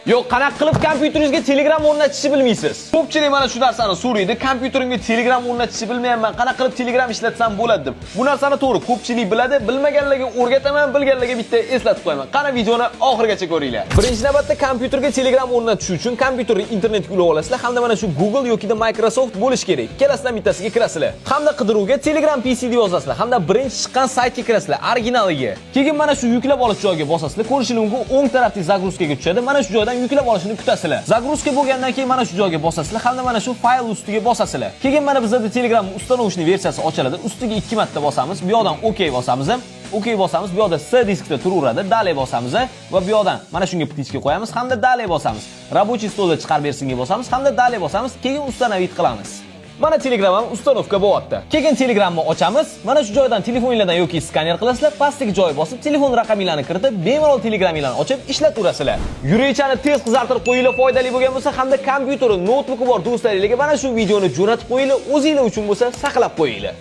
Yo'q, qanaqa qilib kompyuteringizga Telegram o'rnatishni bilmaysiz? Ko'pchilik mana shu narsani so'raydi. Kompyuterimga Telegram o'rnatishni bilmayapman, qanaqa qilib Telegram ishlatsam bo'ladi deb. Bu narsani to'g'ri ko'pchilik biladi, bilmaganlarga o'rgataman, bilganlarga bitta eslatib qo'yaman. Qani, videoni oxirigacha ko'ringlar. Birinchi navbatda kompyuterga Telegram o'rnatish uchun kompyuterni internetga ulab olasizlar hamda mana shu Google yoki Microsoft bo'lishi kerak. Ikkalasidan bittasiga kirasizlar. Hamda qidiruvga Telegram PC deb yozasizlar hamda birinchi chiqqan saytga kirasizlar, originaliga. Keyin mana shu yuklab olish joyiga bosasizlar. Ko'rishingiz mumkin, o'ng tarafdagi загрузка ga tushadi. Mana shu joydan yuklab olishini kutasizlar. Загрузка bo'lgandan keyin mana shu joyga bosasizlar hamda mana shu fayl ustiga bosasizlar. Keyin mana bizda Telegram установочный versiyasi ochiladi. Ustiga ikki marta bosamiz. Bu yoqdan OK bosamiz. OK bosamiz. Bu yoqda C diskda turaveradi. Далее bosamiz va bu yoqdan mana shunga птичка qo'yamiz hamda далее bosamiz. Рабочий стол da chiqarib bersinga bosamiz hamda далее bosamiz. Keyin установить qilamiz. Mana Telegram ham установка bo'lyapti. Keyin Telegramni ochamiz. Mana shu joydan telefoninglardan yoki skaner qilasizlar, pastdagi joyga bosib, telefon raqaminglarni kiritib, bemalol Telegraminglarni ochib ishlataverasizlar. Yurakchani tez qizartirib qo'yinglar, foydali bo'lgan bo'lsa hamda kompyuteri, noutbuki bor do'stlaringizga mana shu videoni jo'natib qo'yinglar, o'zinglar uchun bo'lsa saqlab qo'yinglar.